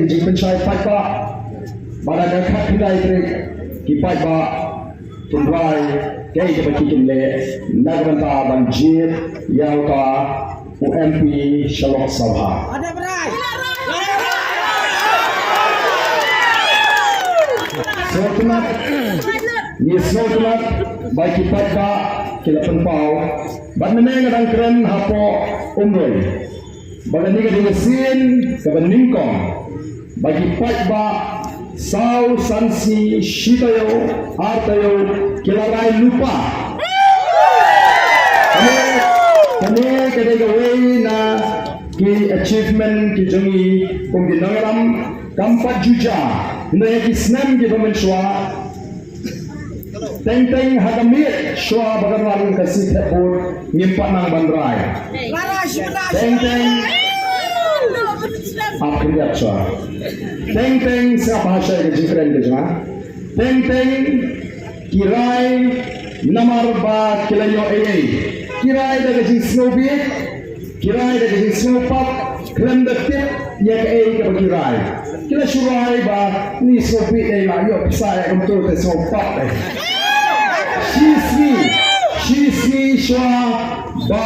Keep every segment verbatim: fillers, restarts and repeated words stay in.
jingpynshai paidbah, ba da ka khatkhyndai tarik ki paidbah kin rai kaei kaba ki kin leh na ka bynta ban jied ïa uta u M P sha Lok Sabha. Sngewtynnat, ngi sngewtynnat ba ki paidbah ki la pynpaw, bad mynne nga dang kren hapoh Umroi ba kane ka dei ka sien kaba nyngkong ba ki paidbah saw, san, shi, shi taïew, ar taïew ki la rai lypa. Kane, kane ka dei kawei na ki achievement ki jong ngi kum ki nongïalam. Kam pat ju jia, hynrei ha ki snem kiba mynshuwa, teng teng ha ka miet shuwa ba kan wan ka sien thep vote, ngim pat nang ban rai. Teng teng, ap khyndiat shuwa. Teng teng, sngap bha sha ka jingkren ka jong nga. Teng teng ki rai namar ba ki la ïoh ei ei. Ki rai da ka jingsngewbha, ki rai da ka jingsngewpap, khlem da tip ïa kaei kaba ki rai. Ki la shu rai ba ngi sngewbha ei, la ïoh pisa ïa kumto te sngewpap ei. Shisngi, shisngi shuwa ba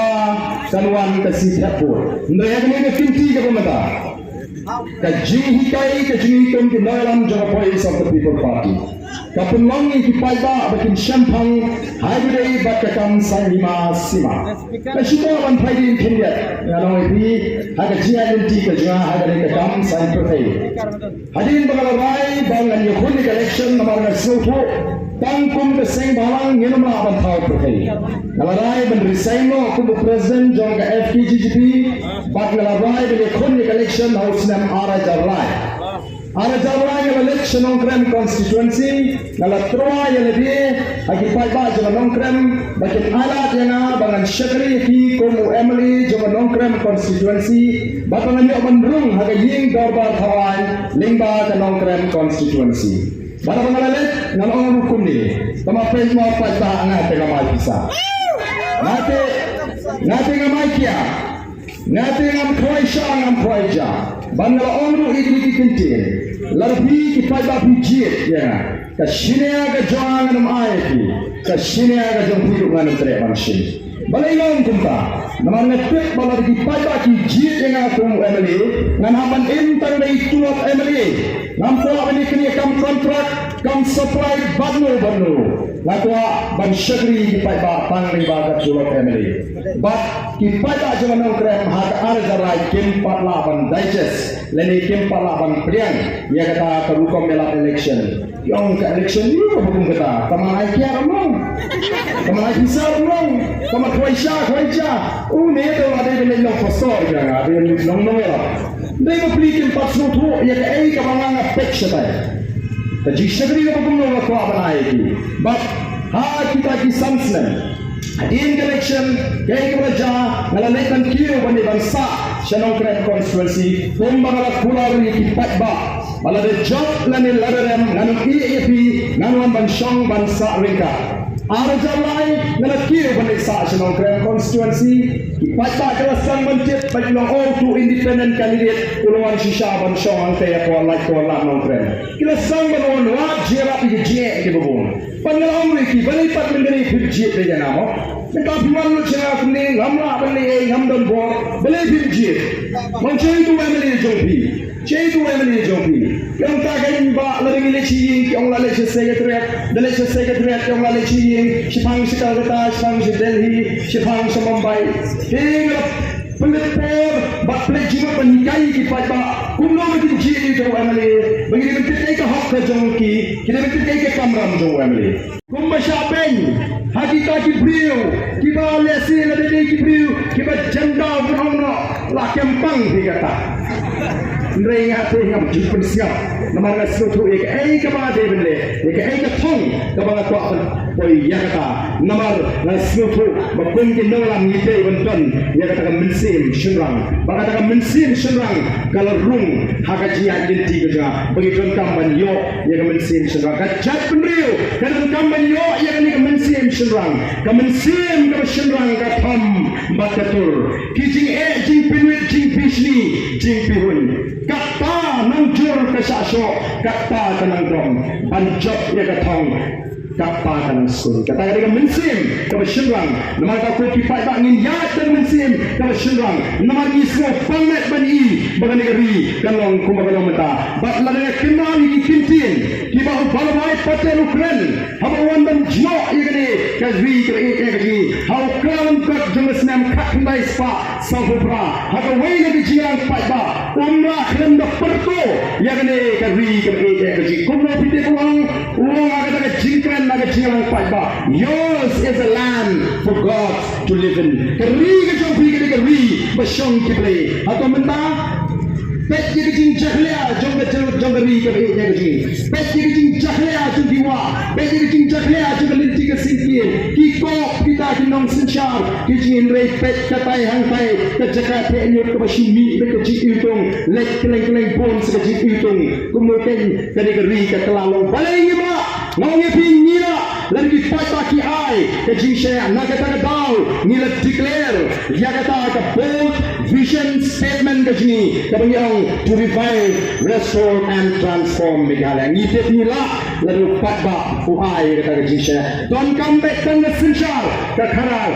kan wan ka sien thep vote. Hynrei ha kane ka kynti kaba mynta, ka jinghikai ka jong ngi kum ki nongïalam jong ka Voice of the People Party ka pynlong ïa ki paidbah ba kin shemphang ha kaba ïadei bad ka kam saiñ hima sima. Ka shiteng ban phai dien khyndiat, nga ong ïa phi, ha ka jingïaid lynti ka jong nga ha kane ka kam saiñ pyrthei. Hadien ba nga la rai ba ngan ïakhun ïa ka election namar nga sngewthuh tang kum ka seng bhalang ngin ym lah ban thaw pyrthei. Nga la rai ban resign noh kum u president jong ka F K J G P, bad nga la rai ban ïakhun ïa ka election ha u snem ar hajar lai. Ar hajar lai nga la leit sha Nongkrem constituency, nga la tyrwa ïa lade ha ki paidbah jong ka Nongkrem ba kin ailad ïa nga ba ngan shakri ïa ki kum u M L A jong ka Nongkrem constituency, bad ba ngan ïoh ban rung ha ka ïing dorbar thawaiñ lyngba ka Nongkrem constituency. Bad haba nga la leit, nga la ong ruh kumne, tang ba peit mo paidbah, nga te ngam ai pisa. Nga te, nga te ngam ai kiad. Nga te ngam khwai sha, ngam khwai ja. Bad nga la ong ruh ïa kine ki kyntien. Lada phi ki paidbah phi jied ïa nga, ka shinia ka jong nga ngan ym ai ïa phi. Ka shinia ka jong phi ruh ngan ym treh ban shim. Balei nga ong kumta? Namar nga tip ba lada ki paidbah ki jied ïa nga kum u M L A, ngan hap ban im tang da i tulop M L A. Ngam kwah ban ïakynduh kam kontrak, kam supply bad no bad no. Nga kwah ban shakri ïa ki paidbah tang lyngba ka tulop M L A. Bad ki paidbah jong ka Nongkrem ha ka ar hajar lai kim pat lah ban digest lane kim pat lah ban pdiang ïa kata ka rukom ïalap election. Ïa ka election ïa ka ba kum kata, ka man ai kiad ym long, ka man ai pisa ym long, ka man khwai sha khwai ja. U ne te la dei ban long pastor ïa nga, dei long nongïalam. Dei ba phi kim pat sngewthuh ïa kaei kaba nga nga peit shatai. Ka jingshakri kaba kumno nga kwah ban ai ïa ki. Bad ha kita ki san snem, hadien ka election, kaei kaba la jia, nga la leit ban kiew ban ïa ban sah sha Nongkrem constituency, kumba nga la kular ïa ki paidbah ba lada jop lane lada rem, ngan ym ïeh ïa phi, ngan wan ban shong ban sah ryngkat. Ar hajar lai nga la kiew ban leit sah sha Nongkrem constituency. Ki paidbah ki la sdang ban tip ba ki long, oh, uto u independent candidate u la wan shisha ban shong hangtei ha Laitkor Lad Nongkrem. Ki la sdang ban wan wad jingïarap ïa ki jingeh kiba bun. Bad nga la ong ruh ïa ki, balei pat mynta phim jied ïa nga mo? Mynta phi wan lut sha nga kumne, ngam lah ban leh ei, ngam don bor, balei phim jied? Mon, shaei uto u M L A jong phi? Shaei uto u M L A jong phi? Ki ong ta kein bah, lada ngi leit sha ïing ki ong lah leit sha Secretariat, da leit sha Secretariat ki ong lah leit sha ïing, shaphang sha Calcutta, shaphang sha Delhi, shaphang sha Mumbai. Te nga pynleit por bad pynleit jingmut ban hikai ïa ki paidbah kumno ba kin jied ïa uto u M L A, ba ngi dei ban tip kaei ka hok ka jong ki, ki dei ban tip kaei ka kamram jong u M L A. Kumba shah beiñ ha kita ki briew kiba lehse lada dei ki briew kiba jan daw ban ong noh, la kem pang phi kata. Hynrei nga te ngam ju pynsngap namar nga sngewthuh ïa kaei kaba dei ban leh, ïa kaei ka thong kaba nga kwah ban poi ïa kata. Namar nga sngewthuh ba kum ki nongïalam ngi dei ban don ïa kata ka mynsiem shynrang, ba kata ka mynsiem shynrang ka la rung ha ka jingïaid lynti ka jong nga, ba ngi donkam ban ïoh ïa ka mynsiem shynrang. Ka jaitbynriew ka donkam ban ïoh ïa kane ka mynsiem shynrang. Ka mynsiem kaba shynrang ka thom bad ka tur. Ki jingeh, jingpynwit, jingbishni, jingpyrhuh, kata nang jur ka shah shoh, kata ka nang dom ban jop ïa ka thong, kata ka nang skul. Kata ka dei ka mynsiem kaba shynrang. Namar kata ko ki paidbah, ngin ïaid da ka mynsiem kaba shynrang. Namar ngi sngewbha met ban i ba kane ka ri kan long kumba ka long mynta. Bad lada ngi kynmaw ïa ki kyntien kiba u Vallabhbhai Patel u kren haba u wan ban jngoh ïa kane ka ri kaba ïeit ïa ka jong ngi ha u Khlaw Lyngkot jong ka snem khatkhyndai spah sawphew phra, ha kawei na ki jingïalang paidbah um lah khlem da pyrto ïa kane ka ri kaba ïeit ïa ka jong ngi. Kumno phi tip u ong, u ong ha kata ka jingkren na ka jingïalang paidbah, "Yours is a land for God to live in." Ka ri ka jong phi ka dei ka ri ba shong ki Blei. Hato mynta? Peit ïa ka jingjakhlia jong ka jong, jong ka ri kaba ïeit ïa ka jong ngi. Peit ïa ka jingjakhlia jong ki wah. Peit ïa ka jingjakhlia jong ka lynti ka syngkien. Ki kop kita ki nongsynshar ki jong ngi, hynrei peit katai hangtai ka jaka theh ñiut kaba shu mih bad ka jingiwtung, leit kylleng kylleng bun sa ka jingiwtung. Kumno keiñ kane ka ri ka kylla long. Balei ngim lah? Nga ong ïa phi, ngi lah. Lada ki paidbah ki ai ka jingshaniah, na kata ka daw ngi la declare ïa kata ka bold vision statement ka jong ngi kaba ngi ong, "To revive, restore and transform Meghalaya." Ngi tip ngi lah lada u paidbah u ai ïa kata ka jingshaniah. Donkam beit tang ka synshar ka khadar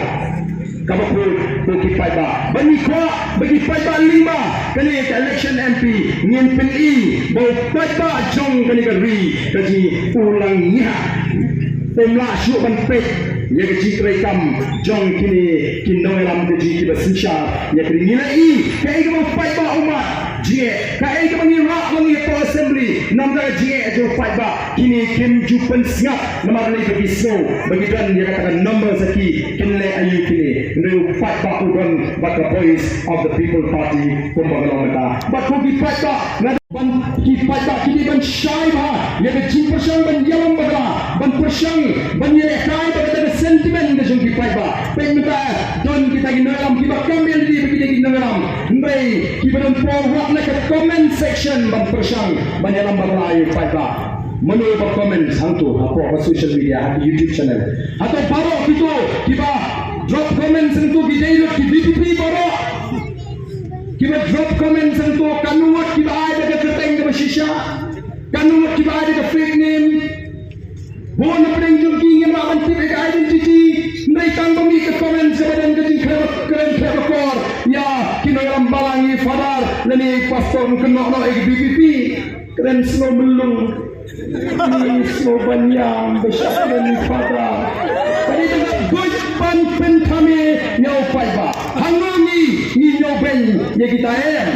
kaba khuid ko ki paidbah. Ba ngi kwah ba ki paidbah lyngba kane ka election M P ngin pyni ba u paidbah jong kane ka ri ka jong ngi u la ngiah. Um lah shuh ban peit ïa ka jingtrei kam jong kine ki nongïalam ka jong ngi kiba synshar ïa ka ri. Ngi la i kaei kaba u paidbah u mad jingeh, kaei kaba ngi rah ba ngi ïa to assembly namar ka jingeh jong u paidbah. Kine kim ju pynsngap namar lei ba ki sngew ba ki don ïa kata ka number sa ki, kin leh aïu kine. Hynrei u paidbah u don bad ka Voice of the People Party kumba ka long mynta. Bad ko ki paidbah, nga ban ki paidbah ki dei ban shai bha ïa ka jingpyrshang ban ïalam bakla, ban pyrshang ban ïalehkai bad kata ka sentiment ka jong ki paidbah. Peit mynta don kita ki nongïalam kiba kam ïa lade ba ki dei ki nongïalam, hynrei kiba don por wat na ka comment section ban pyrshang ban ïalam bakla ïa u paidbah. Mano ba comment hangto hapoh ka social media, ha ki YouTube channel? Hato baroh kito kiba drop comment hangto ki dei lut ki V P P baroh? Kiba drop comment hangto, katno ngut kiba ai da ka kyrteng kaba shisha? Katno ngut kiba ai da ka fake name? Bun na pdeng jong ki ngim lah ban tip ïa ka identity. Hynrei tang ba mih ka comment kaba don ka jingkren, kren kren bakor ïa ki nongïalam balang, i Father lane i Pastor, kynnoh noh ïa ka V P P. Kren sngewmlung. Ngi sngewbha ban ïam ba shah kren i Father. Ka dei tang ka buit ban pynthame ïa u paidbah. Hangne ngi, ngi ñiewbeiñ ïa kita, em?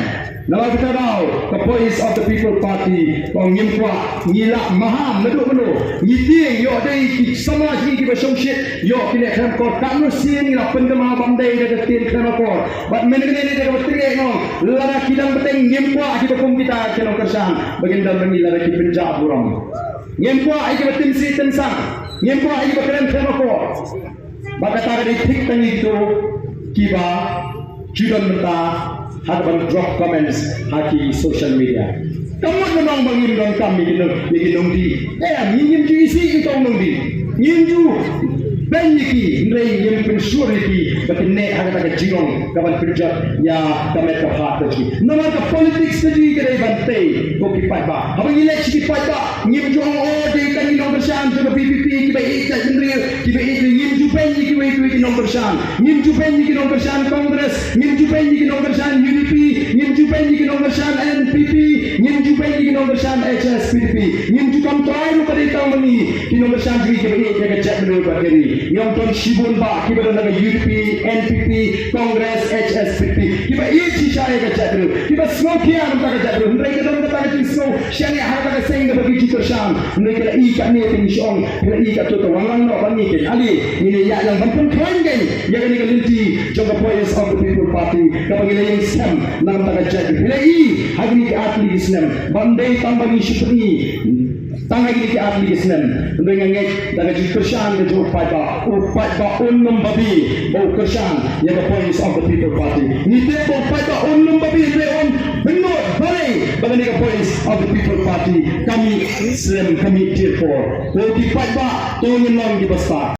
Namar kata daw ka Voice of the People Party, ong, ngim kwah, ngi lah maham naduh mano. Ngi tieng ïoh dei ki samla jong ngi kiba shongshit ïoh ki neh khlem akor. Katno sien ngi la pynkynmaw bym dei da ka ktien khlem akor. Bad mynne kane ne da kaba tyrngeh, ong, lada ki dang bteng, ngim kwah kiba kum kita ki nongkyrshan ba kin don bad ngi lada ki pynjah burom. Ngim kwah ïa kiba tim sih tim sang. Ngim kwah ïa kiba kren khlem akor. Ba kata ka dei thik tang ïa kito kiba ju don mynta ha kaban drop comments ha ki social media. Ka mut ban ong ba ngim donkam ïa ki nong, ïa ki nongdih. Em, ngi ngim ju isih ïa ki nongdih. Ngim ju beiñ ïa ki, hynrei ngim pynshlur ïa ki ba kin neh ha kata ka jinglong kaban pynjot ïa ka met ka phad ka jong ngi. Namar ka politics ka jong ngi ka dei ban tei, ko ki paidbah. Haba ngi leit sha ki paidbah, ngim ju ong, o, dei tang ki nongkyrshan jong ka V P P kiba ïeit jaitbynriew, kiba ïeit, ngim ju beiñ ïa kiwei kiwei ki nongkyrshan. Ngim ju beiñ ïa ki nongkyrshan Congress, ngim ju beiñ ïa ki nongkyrshan U D P, ngim ju beiñ ïa ki nongkyrshan N P P, ngim ju beiñ ïa ki nongkyrshan H S P D P. Ngim ju kam trai ruh ba dei tang ma ngi ki nongkyrshan jong ngi kiba ïeit ïa ka jaitbynriew bad ka ri. Ngi ong don shibun bah kiba don na ka U D P, N P P, Congress, H S P D P, kiba ïeit shisha ïa ka jaitbynriew, kiba sngewkhia na ka bynta ka jaitbynriew. Hynrei ka don kata ka jingsngew shaniah ha kata ka seng kaba ki ju kyrshan. Hynrei ka la i katne, ka ngi shu ong, ka la i katto, to wan lang noh bad ngi keiñ. Ale, ngin ïa ïaid lang ban pynkhlaiñ keiñ ïa kane ka lynti jong ka Voice of the People Party kaba ngi la ïeng sem na ka bynta ka jaitbynriew. Phi la i ha kine ki ar tylli ki snem ba ym dei tang ba ngi shu pyni tang ha kine ki ar tylli ki snem. Hynrei nga ngeit da ka jingkyrshan ka jong u paidbah, u paidbah un ym babe ba u kyrshan ïa ka Voice of the People Party. Ngi tip ba u paidbah un ym babe, hynrei un bynnud balei ba kane ka Voice of the People Party ka mih slem, ka mih tiar por. Ko ki paidbah, to ngin long kiba stad.